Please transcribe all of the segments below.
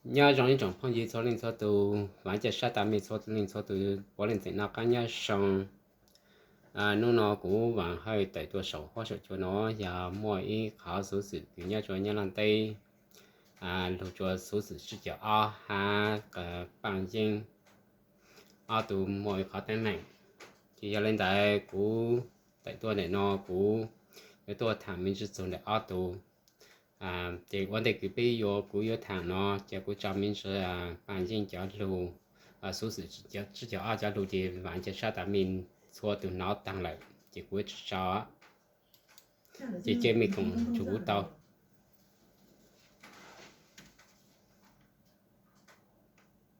Nyob zoo ib tsoom phooj ywg txhua leej txhua tus, Vaas Caj Sab tas me txhua leej txhua tus, puav leej tseem noj qab nyob zoo. Hnub no kuv Vaas Hawj tawm tuaj saum huab saum cua no yog muaj ib qhov xuv xwm kws nyob rua Nyab Laj teb, lug rua xuv xwm tsib caug ob hab Paaj Yeej ob tug muaj ib qhov teeb meem. Ces yog le ntawd kuv tawm tuaj ntawm no kuv yuav tuaj thaam me ntsis txug ntawm ob tug. Ces ua ntej kws peb yuav, kuv yuav thaam no, ces kuv tso me ntsis Paaj Yeej cov lug, xuv xwm tsib caug ob cov lug ces Vaas Caj Sab tas me txhua tus hnov taag lawm ces kuv yuav tsis tso. Ces cia mej koom nrug kuv tau.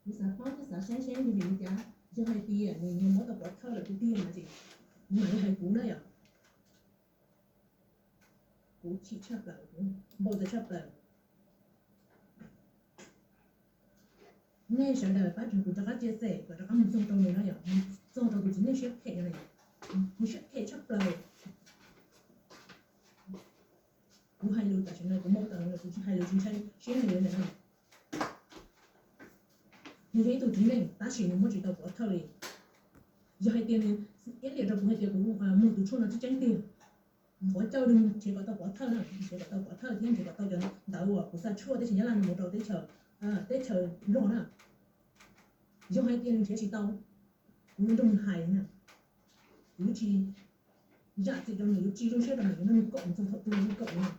Kuv xav paub thiab xav saib seb yog vim li cas, yog hais tias nws yog muab tau pov thawj lawm tiag tiag no ces kuv mam li hais kuv na yom. Kuv chim tshaj plaws, kuv npau taws tshaj plaws. Nej sawv daws pab tseem kuv rov qab chia sẻ kom rov qab mus txog rau nws no yom, txog rau tus txiv neej siab phem no yom. Kuv siab phem tshaj plaws. Kuv hais lus tam sim no kuv npau taws, kuv tsis hais lus tsis ntshai siab nws li ntawm no. Nws yog ib tug txiv neej tab sis nws muab tsis tau pov thawj li. Yog hais tias nws iab liam rau kuv hais tias kuv muag tus tshuaj no tseeb tseeb tiag, qhov chaw nws nrhiav kom tau pov thawj na, nrhiav kom tau pov thawj thiab nrhiav kom tau cov ntawv uas kuv xa tshuaj teb chaws Nyab Laj no mus rau teb chaws, teb chaws Nplog na. Yog hais tias nws nrhiav tsis tau, kuv yuav nrog nws hais na. Kuv yuav tsis zam txim rau nws, yuav tsis zoo siab rau nws, yuav nrog nws koom txog thaum twg nws koom na.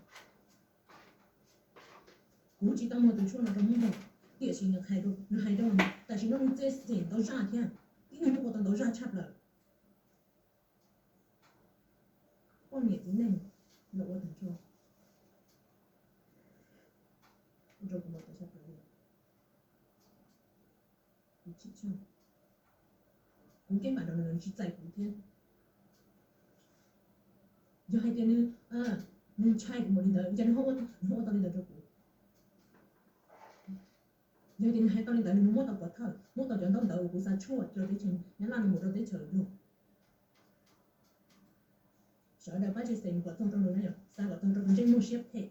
Kuv tsis tau muag tus tshuaj no rau Hmoob Nplog, tiam sis nws hais rau, tam sim no nws txiav txim ntau zaj thiab, tib neeg muab ua tau ntau zaj tshaj plaws. Poj niam txiv neej los ua tag nrho, ua rau kuv npau taws tshaj plaws li. Kuv chim tshaj, kuv keeb vam rau nws, nws tsis txais kuv thiab. Yog hais tias nws, nws ntshai kuv npaum li ntawd, cas nws ho ua tau li ntawd rau kuv? Yog tias nws hais tau li ntawd, nws muab tau pov thawj, muab tau cov ntaub ntawv uas kuv xa tshuaj rau teb chaws Nyab Laj no mus rau teb chaws Nplog. Sawv daws pab chia sẻ mus kom txog rau nws na yom, xa kom txog rau tus ntsej muag siab phem,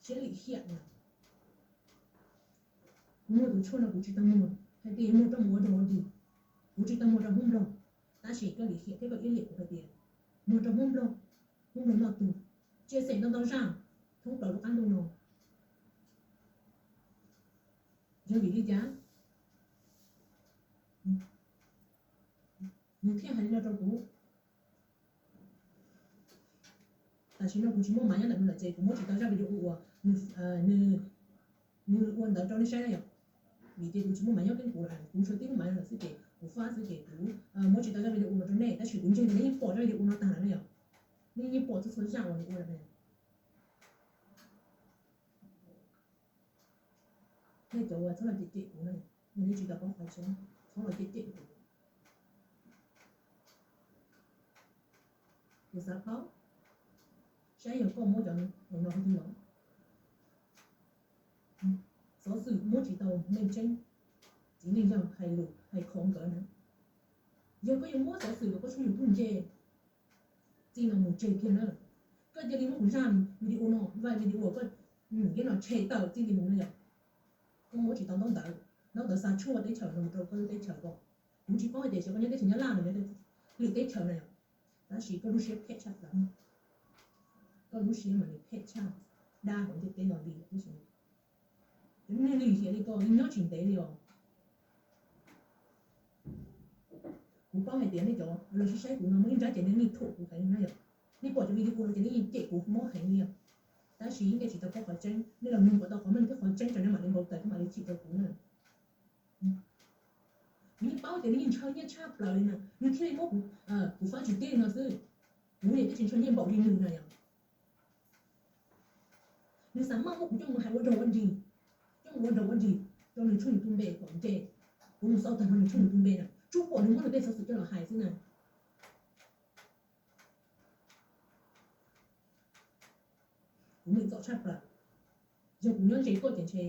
siab lim hiam na. Kuv muag tus tshuaj no kuv tsis tau muag hais tias muag rau mus ua dog ua dig, kuv tsis tau muag rau Hmoob Nplog, tab sis koj lim hiam thiab koj iab liam kuv hais tias muag rau Hmoob Nplog, Hmoob Nplog noj tug, chia sẻ ntau ntau zaj thoob plaws lub qab ntuj no. Yog vim li cas nws thiaj hais li no rau kuv? Tam sim no kuv tsis muaj maiv nyob ntawm nws lawm ces kuv muab tsis tau zaj video uas nws ua ntawd rau nej saib na yom. Vim tias kuv tsis muaj maiv nyob keeb kuv lawm, kuv tshuav tib lub maiv no lawm xwb ces kuv fab xwb ces kuv muab tsis tau zaj video no rau nej, tab sis kuv ntseeg tias nej yeej pom zaj video no tag lawm na yom. Nej yeej pom txhua txhua zaj uas nws ua lawm na yom. Nej cov uas txhob los cem cem kuv na, nej tsis tau paub qhov tseeb, txhob los cem cem kuv. Kuv xav paub saib yog koj muab cov no qhov twg los. Xov xwm muab tsis tau meej tseeb, txiv neej yog hais lus hais khov nkawd na. Yog koj yuav muab xov xwm los koj tshooj YouTube nce, txij no mus tseg kiag na. Koj cia li muab kuv zaj video no, zaj video koj nim no tshem tawm txij li mus no yom. Koj muab tsis tau ntaub ntawv, ntaub ntawv xa tshuaj teb chaws no mus rau koj lub teb chaws ko. Kuv tsis paub hais tias xyov koj nyob teb chaws Nyab Laj los nyob lwm teb chaws na yom. Tab sis koj lub siab phem tshaj plaws, koj lub siab mas nws phem tshaj dab hauv ntiaj teb no li tab sis. Cov neeg lim hiam li ko yeej nyob tsis ntev li os. Kuv paub hais tias nej cov los saib saib kuv no muaj ib nrab ces nej yeej thuam kuv heev na yom. Nej pom cov video no ces nej yeej cem kuv mob heev li os. Tab sis nej tsis tau paub qhov tseeb, nej los nug kom tau qhov meej thiab qhov tseeb rau nej mam li npau taws thiab mam li chim rau kuv na. Kuv yeej paub tias nws yeej ntshaw nyiaj tshaj plaws li na, nws thiaj li muab kuv, kuv fab tsis tib li no xwb. Kuv niam twb tsis ntshaw nyiaj npaum li nws na yom. Nws xav maj muab kuv coj mus hais ua dog ua dig, coj mus ua dog ua dig rau nws tshooj YouTube npe kom nce. Kuv mus xauj tag nrho nws tshooj YouTube npe na, tsuas pom nws muab nws tej xov xwm coj los hais xwb na. Kuv mem txom tshaj plaws. Yog kuv nyob ze koj ces ntshe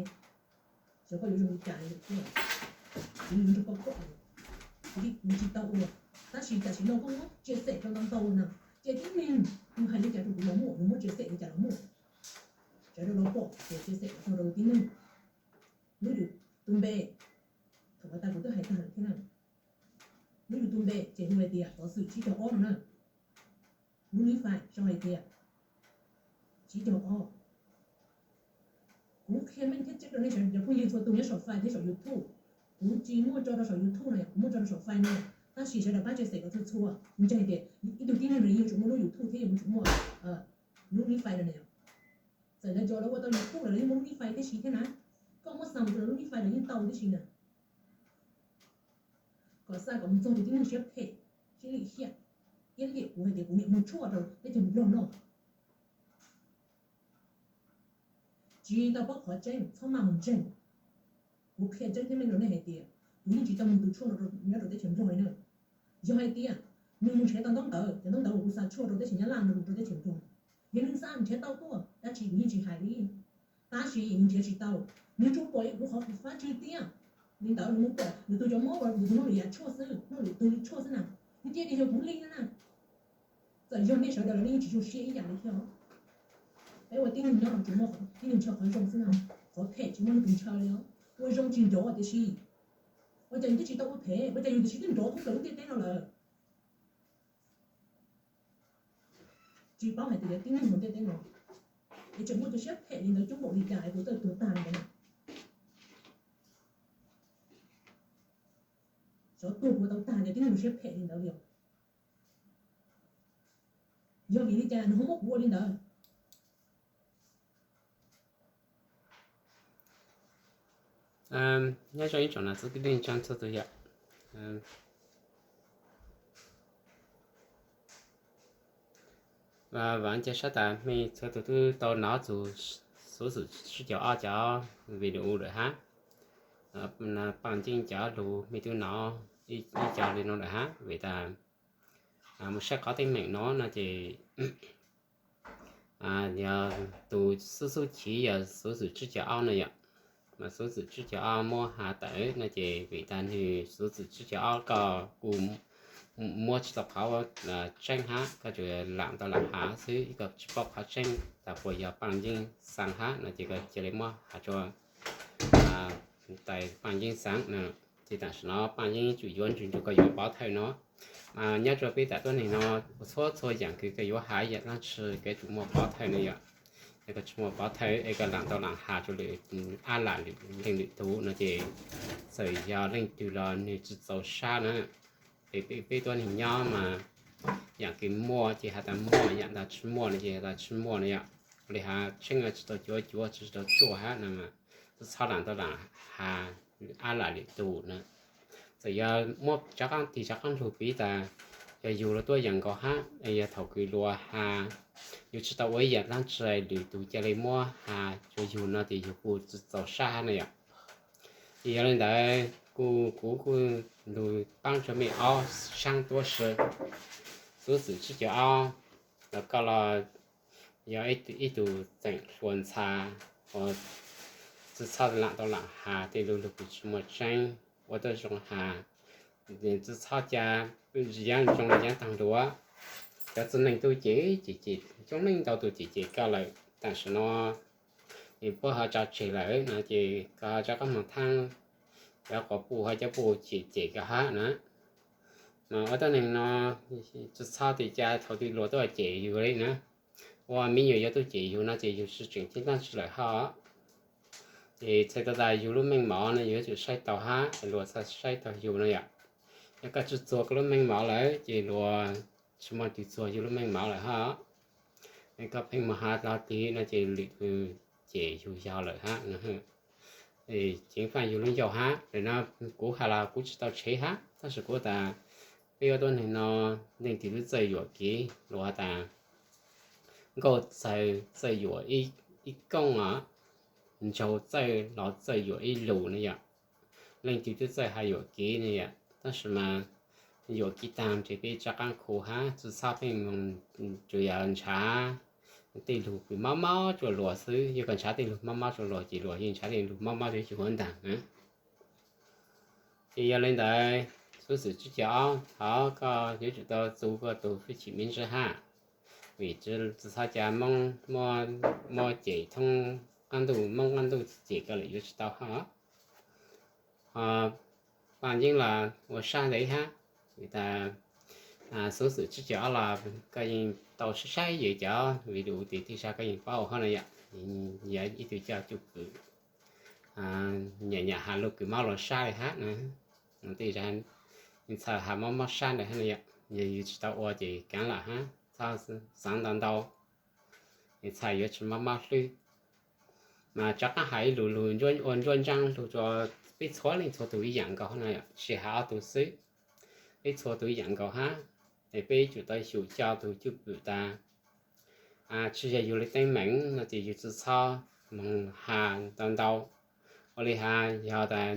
xyov koj yuav zoo li cas li lawm thiab. Kuv yuav nrog koj kom, kuv tsis tau ua, tab sis tam sim no koj muab chia sẻ rau ntau ntau na, ces tib neeg nws hais li cas rau kuv los muaj, nws muab chia sẻ li cas los muaj. Sawv daws los pom ces chia sẻ kom txog rau tib neeg. Lub YouTube, thaum tas kuv twb hais tag lawm thiab na. Lub YouTube ces hu hais tias Xov Xwm Tsib Caug Ob no na. Lub Nifai sau hais tias Tsib Caug Ob. Kuv qhia meej thiab tseeb rau nej sawv daws cov phooj ywg txhua tus nyob saum Fai thiab saum YouTube. Kuv tsis muaj tso rau saum YouTube no, kuv muaj tso rau saum Fai no. Tab sis sawv daws pab tse xem kom txhua txhua, ntseeg tias ib tug tib neeg no yuav tsum muaj lub YouTube thiab yuav tsum muaj lub Nifai no ne. Txawm lawv cov lawv ua tau YouTube lawm, lawv yeej muaj lub Nifai thiab siv thiab na. Koj muab xa mus rau lub Nifai lawv yeej tau thiab siv na. Kom xa kom mus txog tus tib neeg siab phem, siab lim hiam, iab liam kuv hais tias kuv niam muag tshuaj rau teb chaws Nplog no. Tsis tau paub qhov tseeb txhob maj mus ntseeg. Kuv qhia tseeb thiab meej rau nej hais tias kuv yeej tsis tau muag tus tshuaj no nyob rau teb chaws Nplog li na. Yog hais tias nws mus nrhiav tau ntaub ntawv, cov ntaub ntawv uas kuv xa tshuaj rau teb chaws Nyab Laj no mus rau teb chaws Nplog, yog nws xa nrhiav tau tuaj, dab tsi kuv yeej tsis hais li. Tab sis nws nrhiav tsis tau, nws tsuas pom kuv qhov fab tswv tiab li ntawd, nws mus pom nws tus cov mob uas nws tus noj lwm yam tshuaj xwb, noj lwm tus tshuaj xwb na. Nws cia li yog kuv li na. Txawm yog nej sawv daws los nej yeej tsis zoo siab ib yam li thiab. Peb ua tib neeg nyob los tsuas muaj tib neeg ntshaw qhov zoo xwb na, qhov phem tsis muaj leej twg ntshaw li os. Ua zoo tsis nrov tiam sis, ua cas yus twb tsis tau ua phem, ua cas yus tiam sis twb nrov thoob plaws lub ntiaj teb no lawm. Tsis paub hais tias cov tib neeg hauv ntiaj teb no es tseem muaj cov siab phem li ntawd coob npaum li cas es puas txawj tuag tag li ntawd. Xyov tuag puas tau tag cov tib neeg siab phem li ntawd li os. Yog vim li cas nws ho muab kuv ua li ntawd? Nyob zoo ib tsoom niam txiv kwv tij neej tsa txhua tus yom. Vam thiab sab tas mej txhua tus twb tau nov txug Xov Xwm Tsib Caug Ob cov video lawm hab. Paaj Yeej cov lug mej twb nov ib co li no lawm hab, vim tas mus saib qhov teeb meem no no ces yog tus xub xub chiv yog Xov Xwm Tsib Caug Ob no yom. Mas Xov Xwm Tsib Caug Ob muab has tawm no ces vim tas nwg Xov Xwm Tsib Caug Ob koj kuj muab tsis tau qhov tseeb hab, koj tsuas lam tau lam has xwb, koj tsis paub qhov tseeb tas puas yog Paaj Yeej xaa hab no ces koj cia li muab has rua tais Paaj Yeej xaa no. Ces tam sim no Paaj Yeej tsum yuav ntsug ntsug koj yuav pov thawj no. Nyob rua peb tam tuab neeg no, txhua txhua yaam kws koj yuav has yaam dlaab tsi koj tsum muaj pov thawj no yom. Yog koj tsis muaj pov thawj es koj lam tau lam has rua lwm ab lam lwm leej lwm tug no ces txawm yog leej twg los nwg tsi txaus sab na. Peb, peb tuab neeg nyob mas yaam kws muaj ces has tas muaj, yaam ntawd tsi muaj no ces has tas tsi muaj no yom. Ua li has tseeb tsi tau cuav, cuav tsi tau tsuaj hab no, txhob lam tau lam has ab lam lwm tug na. Txawm yog muab rov qaab tig rov qaab lug piv tas yog yug luag tuab yeem nkaus hab, yog thaum kws luag has yug tsi tau ua ib yaam dlaab tsi lwm tug ca le muab has rua yug no ces yug kuj tsi txaus sab hab na yom. Ces yog li ntawd kuv, kuv kuj lug paab rua mej ob saab tuab si. Xov Xwm Tsib Caug Ob los koj los yog ib tug txeem hluas ntxhais uas tsi txhob lam tau lam has tej lug lug kws tsi muaj tseeb, ua tuab zoo has, tsi txhob ca yaab zoo yaab taag dua. Cov txiv neej tub cem cem cem, coob leej ntau tug cem cem koj lawm, tam sim no puab ho tso tseg lawm no ces koj ho rov qaab moog thaab cov quas puj ho cov puj cem cem koj hab na. Mas ua tuab neeg no tsi txhob tig ca thaum twg luag tuaj cem yug li na. Ua me nyuam yaus tuaj cem yug no ces yug tsi tseem ceeb dlaab tsi lawm hab. Ces txhais tau tas yug lub meej mom no yug yuav tsum saib tau hab, luag txhob saib tau yug no yom. Yog koj tsi txuag koj lub meej mom lawm ces luag tsi muaj leej twg txuag yug lub meej mom lawm hab. Koj pheej moog has dlhau tig no ces lwm tug cem yug yog lawm hab. Ceev faj yug lub ncauj hab. Ntawm no kuv has los kuv tsi tau tshev hab, tab sis kuv tas peb ua tuab neeg no leej twg twb txawj yuam kev, luag has tas nkauj txawg txawj yuam ib koob os, ntsaug txawj los txawj yuam ib lus no yom. Leej twg twb txawj has yuam kev no yom, tab sis mas yuam kev taag ces peb rov qaab khu hab, tsi txhob pheej moog tsuas yog nrhav tej lug kws mob mob rua luag xwb. Yog koj nrhav tej lug mob mob rua luag ces luag yeej nrhav tej lug mob mob rua yug huv ntaag na. Ces yog li ntawd, Xov Xwm Tsib Caug Ob, thov koj yuav tsum tau txu koj tug hwj chim me ntsis hab, vim tsi txhob ca Moob muab cem thoob qaab ntuj, Moob qaab ntuj cem koj lawm yuav tsi tau hab. Ho Paj Yeeb los ua sab ntev hab, tas xov xwm tsib caug ob los koj yeej tau saib saib yus cov video tim tej zag koj yeej paub hab na yom. Yog ib tug coj cwj pwm nyam nyam has lug kws mob los sab li hab na, tej zag txhaj has mob mob sab ntawd hab na yom. Yog yus tsis tau ua ces kaav lam hab, txhob xaav ntau ntau, txhaj yuav tsis mob mob hlwb. Mas rov qaab has ib lug lug ua ntsuab ntsaab lug rua peb txhua leej txhua tug ib yaam nkaus hab na, tsis has ob tug xwb, peb txhua tug ib yaam nkaus hab. Es peb tsum tau xyum coj tug cwj pwm tas, tsis yog yug li teeb meem no ces yug tsi txhob moog has ntau ntau. Ua li has yog tas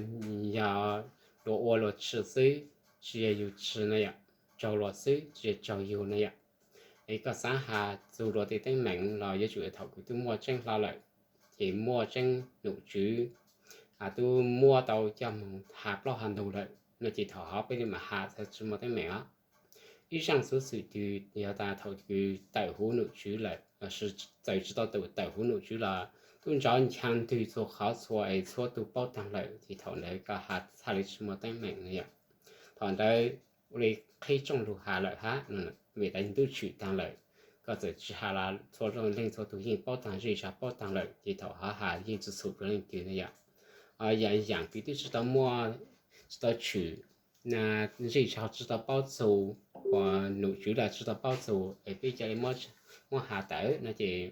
yog luas ua luas tsi xwb, tsis yog yug tsi na yom, raug luas xwb tsis yog raug yug na yom. Es koj xaav has txug luas tej teeb meem los yuav tsum thaum kws tub muaj tseeb hlo lawm, ces muaj tseeb nom tswv, tub muab tau coj moog has plaub has ntug lawm no ces thaum hov peb li mam has txhaj tsi muaj teeb meem os. Ib zaaj xuv xwm twg yog tas thaum kws tawm huv nom tswv lawm lossis txawm tsi tau tawm huv nom tswv los tub nrov ncha ntwg txhua qhov txhua es txhua tug paub taag lawm ces thaum ntawd koj has txhaj li tsi muaj teeb meem no yom. Thaum ntawd ua li qhib rooj lug has lawm hab, vim tas ntub tshwm taag lawm. Koj txawm tsi has los txhua leej txhua tug yeej paub taag, zej zog paub taag lawm ces thaum hov has yeej tsi txhum rua leej twg no yom. Yaam kws twb tsi tau muaj, tsi tau tshwm, zej zog tsi tau paub txug, uas nom tswv los tsi tau paub txug es peb ca li muab has tawm no ces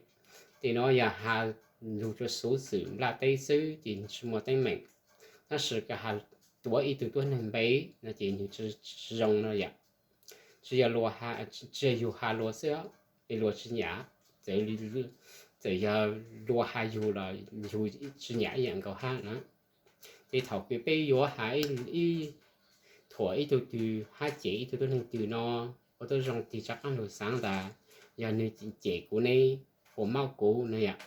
tej no yog has lug rua xuv xwm nplaj teb xwb ces tsi muaj teeb meem. Tab sis koj has tuav ib tug tuab neeg npe no ces nwg tsi zoo no yom. Tsis yog luas, tsis yog yug has luas xwb, es luas tsi nyam, txawm yog luas has yug los yug tsi nyam ib yaam nkaus hab na. Ces thaum kws peb yuav has ib, thuam ib tug twg hab cem ib tug tuab neeg twg no, ua tuab zoo tig rov qaab lug xaav tas yog nwg cem kuv ne, puas mob kuv no yom.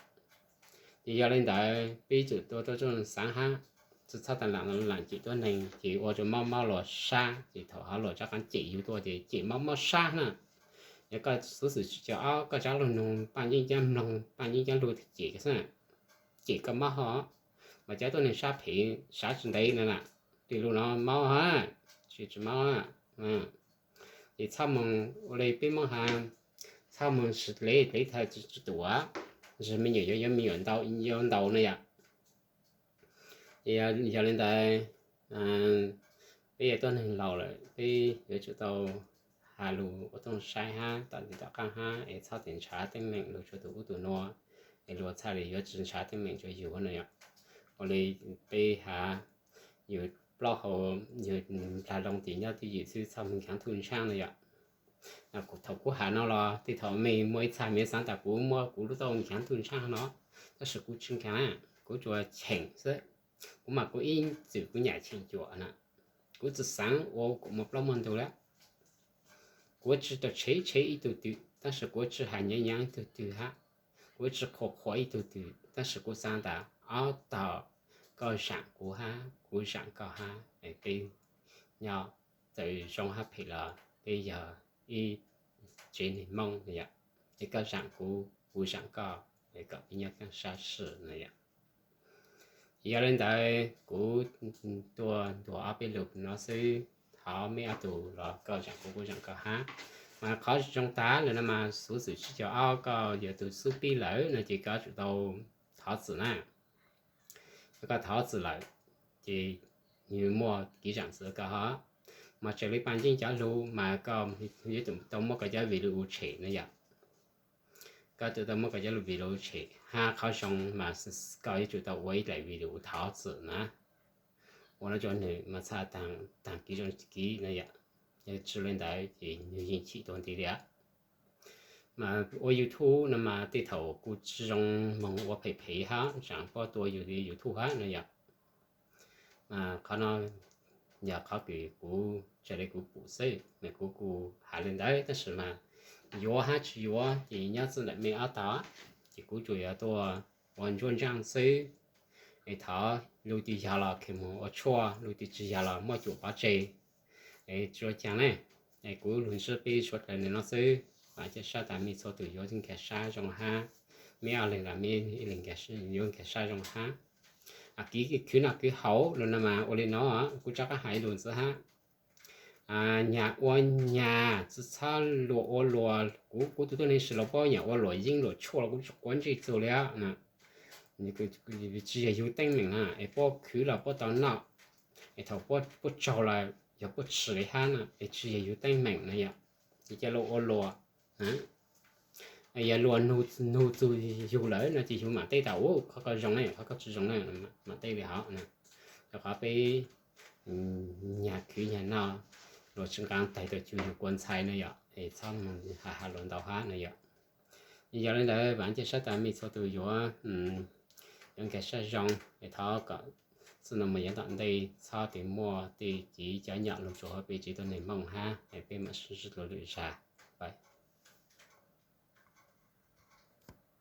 Ces yog li ntawd peb tsum ua tuab zoo xaav hab, tsi txhob tas lam lam cem tuab neeg ces ua rua mob mob luas sab ces thaum hov luas rov qaab cem yug tuaj ces cem mob mob sab na. Yog koj xuv xwm tsib caug ob koj rov lug nug Paj Yeeb cov mloog, Paj Yeeb cov lug cem koj xwb, cem koj mob ho. Mas cov tuab neeg sab phem sab tsi ntev no na, tej lug no mob hab, tsis tsis mob. Ces txhob moog ua li peb Moob has, txhob moog lev lev thawj tsi tuam, zag me nyuam yuav yuav me nyuam ntau yuav ntau no yom. Ces yog li ntawd, peb yog tuab neeg laus lawm peb yuav tsum tau has lug ua tooj saib hab tom ntej tom qaab hab es txhob tes ntshaw teeb meem lug rua tug ub tug nuav, es luas txhaj li yuav tsi ntshaw teeb meem rua yug no yom. Ua li peb has yug plaub hau, yug nplaag loo tes nyob twj ywm xwb txhob moog khaav ntuj ntshaab no yom. Thaum kuv has no los tej thaum mej muaj ib txha mej xaav tas kuv muab kuv lub taub hau khaav ntuj ntshaab no, tab sis kuv tsi khaav na, kuv tsuas cheem xwb. Kuv mas kuv ib txwm kuv nyam cheem cuam na, kuv tsi xaav ua kuv muaj plaub muaj ntug lawm. Kuv tsi tau tshev tshev ib tug twg tab sis kuv tsi has nyaav nyaav ib tug twg hab, kuv tsi qhuas qhuas ib tug twg tab sis kuv xaav tas ob tog koj zaam kuv hab kuv zaam koj hab, peb nyob txawm zoo hab phem los peb yog ib tsev neeg Moob no yom. Es koj zaam kuv, kuv zaam koj, kom peb nyob kaaj sab sim no yom. Yog li ntawd kuv tuaj ntuas ob peb lug no xwb, thov mej ob tug los koj zaam kuv kuv zaam koj hab. Mas qhov zoo tag lawm no mas xuv xwm tsib caug ob koj yog tug xub pib lawm no ces koj tsum tau thov txim na. Koj thov txim lawm ces nws muaj kev zaam txim koj hab. Mas raws li Paj Yeeb cov lug mas koj yuav tsum tau muab koj cov video tshem no yom. Koj tsum tau muab koj cov video tshem, hab qhov zoo mas koj yuav tsum tau ua ib daim video thov txim na, ua no rua nws mas txhaj taag kev zoo kev no yom. Yog tsi li ntawd ces nws yeej chim tuag nti li. Mas ua YouTube no mas tej thaum kuv tsi zoo moog ua phem phem hab tsaam pob tua yus YouTube hab no yom. Mas qhov no yog qhov kws kuv raws li kuv pum xwb, mas kuv kuj has li ntawd tab sis mas yuav hab tsi yuav ces nyob txij ntawm mej ob tog, ces kuv tsuas yuav tuaj ua ntsuab ntsaab xwb. Es thov lug twg yog los kheev moog ua tshuaj, lug twg tsi yog los muab cuam pov tseg. Es tsuas caag ne, es kuv lug ntsib peb suav dlawg no xwb. Mas ca sab tas mej txhua tug yuav nkag sab zoo hab, mej ob leeg los mej yuav nkag sab zoo hab. Kiv khwv noj khwv haus los no mas ua li no, kuv rov qab hais lus ntxiv hab. Nyag ua nyag, txhob luag ua luag. Kuv, kuv tus tuab neeg sis los puab nyag ua luam yeeb luam tshuaj los kuv tsis quav ntsej txug li. Tsis yog yug teeb meem na, es puab khwv los puab tau noj, es thaum puab tsaug los yog puab tshwm li hab na, es tsis yog yug teeb meem na yom. Ces ca luag ua luag, yog luag nug txug yug lawm no ces yug mam teb tas, u, qhov koj zoo na, qhov koj tsis zoo na, mam teb li hov na. Rau qhov peb nyag khwv nyag noj, luag tsis nqa taig tau cu yug kua ntxhais no yom, es txhob mus has has luag ntau hab no yom. Yog li ntawd vam thiab saib tas mej txhua tus yuav, yuav nkag siab zoo, es thov kom txij no mus yav tom ntej txhob tes muaj tej kev cov nyom lug tsuas huv peb tsev tuab neeg Hmoob hab, es peb mam sib ntsib dlua lwm zag.